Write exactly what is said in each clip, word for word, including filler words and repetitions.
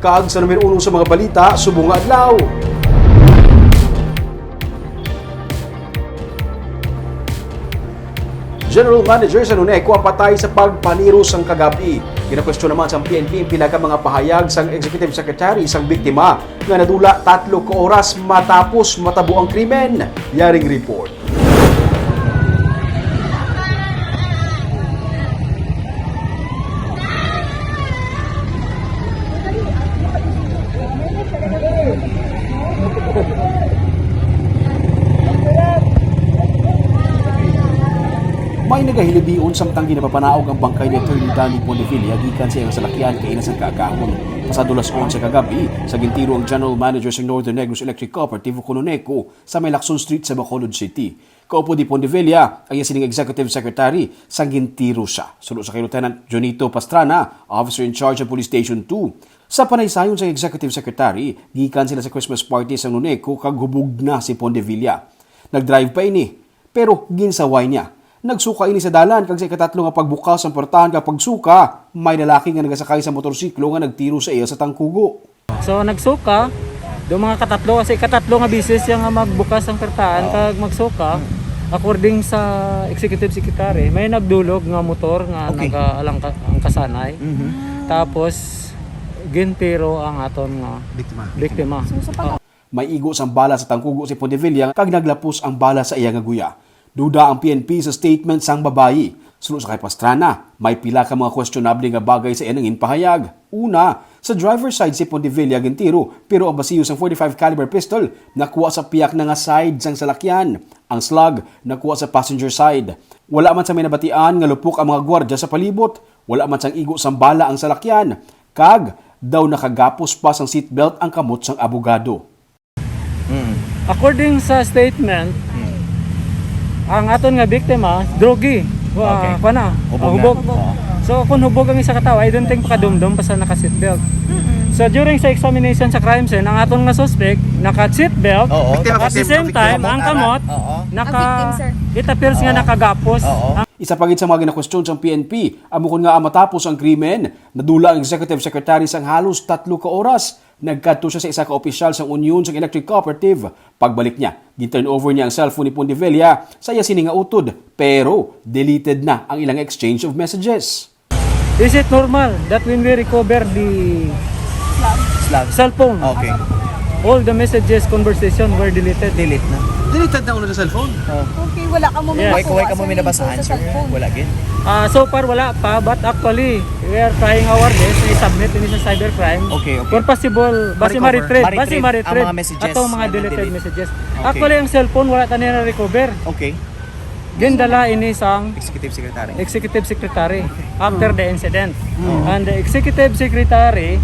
Kag sa numero uno sa mga balita subong nga adlaw, General Manager sa Nuneco ang patay sa pagpaniro sang kagab-i. Ginakwestiyon naman sang P N P ang pila ka mga pahayag sang Executive Secretary sang biktima nga nadula tatlo ka oras matapos matabo ang krimen. Yaring report. May nagahilibion samtang ginapapanaog ang bangkay ni Attorney Danny Pondevilla gikan sa iyang salakyan kaina sang kaagahon. Pasado las onse kagabi, sa gintiro ang General Manager sa Northern Negros Electric Cooperative o Nuneco sa may Lacson Street sa Bacolod City. Kaupod ni Pondevilla ang iya sining executive secretary sang gintiro sia, suno sa kay Lieutenant Junito Pastrana, officer in charge sa Police Station two. Sa panaysayon sang executive secretary, gikan sila sa Christmas party sang Nuneco kag hubog na si Pondevilla. Nag-drive pa ini, pero ginsaway niya. Nagsuka ini sa dalan kag sa ikatatlo nga pagbukas sang portahan kag pagsuka, may lalaki nga nagasakay sa motorsiklo nga nagtiro sa iya sa tangkugo. So, nagsuka, do mga katatlo, sa ikatatlo nga bisis siya nga magbukas ang pertaan Ah. kag magsuka, according sa executive secretary, may nagdulog nga motor nga Okay. nagaalangka-, angkasanay. Mhm. Tapos, gintiro ang aton nga Biktima. biktima. So, sa pag- May igo sang bala sa tangkugo si Pondevilla kag naglapos ang bala sa iya nga guya. Duda ang P N P sa statement sang babayi. Suno sa kay Pastrana, may pila ka mga questionable nga bagay sa iya nga ginpahayag. Una, sa driver's side si Pondevilla gintiro, pero ang basiyo sang forty-five caliber pistol nakuha sa piyak na nga side sang salakyan. Ang slug nakuha sa passenger side. Wala man sa may nabatian nga lupok ang mga gwardya sa palibot. Wala man sang igo sang bala ang salakyan. Kag daw nakagapos pa sang seatbelt ang kamot sang abogado. Mm. According sa statement, Mm. ang aton nga biktima, drogi. Wa-, Okay. kuwan na, Hubog ah, na. hubog. Oo. So, kung hubog ang isa ka tawo, I don't think makadumdom pa sa naka-seatbelt. Mm-mm. So, during sa examination sa crime scene, ang aton nga suspect, naka-seatbelt. Oo. Biktima At the same time, ang kamot, Oo. naka-, Ang victim, sir. it appears nga Oo. nakagapos. Oo. Ang Isa pa gid sa mga ginakwestiyon sang P N P, amo kon ngaa matapos ang krimen, nadula ang executive secretary sang halos tatlo ka oras. Nagkadto siya sa isa ka opisyal sang Union sang Electric Cooperative. Pagbalik niya, gin-turn over niya ang cellphone ni Pondevilla sa iya sini nga utod, pero deleted na ang ilang exchange of messages. Is it normal that when we recover the Slug. cellphone, Okay. all the messages, conversation were deleted? Delete na. Deleted na uno sa cellphone? Oh. Okay, wala ka mo may Yes. Why, nakuha why ka mo sa may nabasahan, sa sir? cellphone. Wala gid. Ah, so far, wala pa. But actually, we are trying our best na i-submit ini sa cybercrime. Okay, okay. Kung possible, basi Ma-recover. ma-retrieve. Basi Ma-retrieve ma-retrieve ang mga messages atong mga na deleted na-delete. messages. Okay. Actually, ang cellphone, wala ta niya na-recover. Okay. Gindala ini sang Executive Secretary. Executive Secretary Okay. after the incident. Mm. And the Executive Secretary,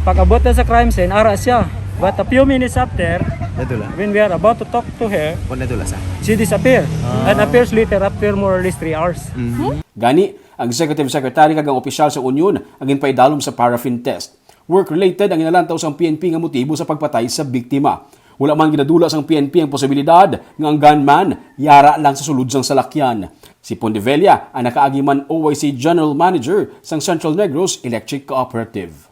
pag-abot na sa crime scene, ara siya. But a few minutes after, Nadula. when we are about to talk to her, O, nadula sa? she disappeared Ah. and appears later after more or less three hours. Mm. Gani, ang executive secretary kag ang opisyal sa Union ang ginpaidalom sa paraffin test. Work-related ang ginalantaw sang P N P nga motibo sa pagpatay sa biktima. Wala man ginadula sang P N P ang posibilidad nga ang gunman yara lang sa sulod sang salakyan. Si Pondevilla ang nakaagi man O I C General Manager sang Central Negros Electric Cooperative.